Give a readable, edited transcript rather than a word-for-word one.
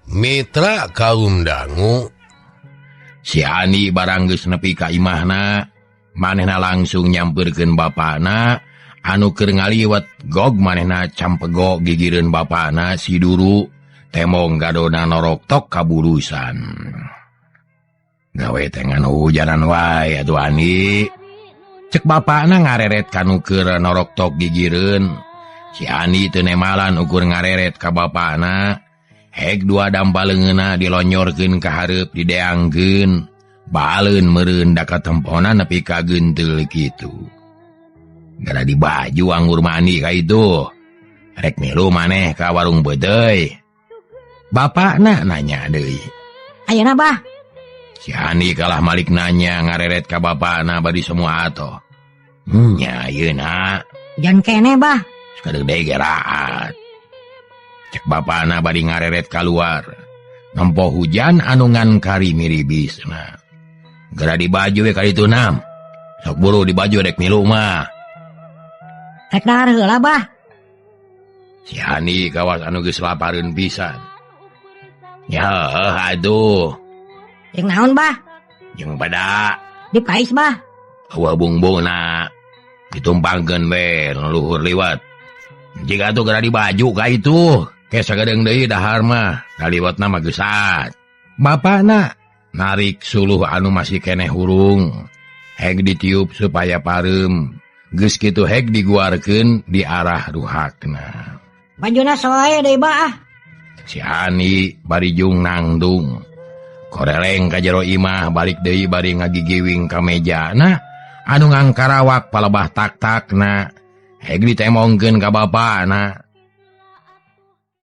Mitra kaum dangu. Si Ani barang geus nepi ka imahna, manehna langsung nyamperkeun bapana anu keur ngaliwet gog manehna campego gigireun bapana si Duru temong gadona norok tok kaburusan. Gawe teh ngan hujanan wae atuh Ani. Cek bapana ngareret kanu keur norok tok gigireun. Si Ani teu nemalan ukur ngareret ka bapana. Hek dua dampa leungeunna dilonyorkeun ka hareup dideangkeun, baleun meureun da katempona nepi ka geunteul kitu. Gara di baju anggur mani ka itu. Rek milu maneh ka warung beuteuy. Bapakna nanya deui. Ayeuna bah. Si Ani kalah malik nanya ngareret ka bapakna bari semua atoh. Nya ayeuna. Jan kene bah. Sakedeung deui geraat. Cek bapana bari ngareret kaluar. Nempo hujan anu ngan kari miribisna. Gera di baju we ka ditu nam. Sok buru di baju rek milu mah. Rek dahar heula bah. Si Ani kawas anu geus lapareun pisan. Ya heuh atuh. Jeung naon bah? Jeung pada dipais bah. Eueuh bungbungna ditumpangkeun we luhur liwat. Jika atuh gera di baju ka itu. Ke sagedeung deui dahar mah, kaliwatna mah geusat. Bapana narik suluh anu masih keneh hurung. Heg ditiup supaya pareum. Geus kitu heg diguarkeun di arah ruhakna. Bajuna soe deui bah. Si Ani bari jung nangdung. Koreleng ka jero imah balik deui bari ngagigiwing ka mejana anu ngangkarawak palebah tak-takna. Heg ditemongkeun ka bapana.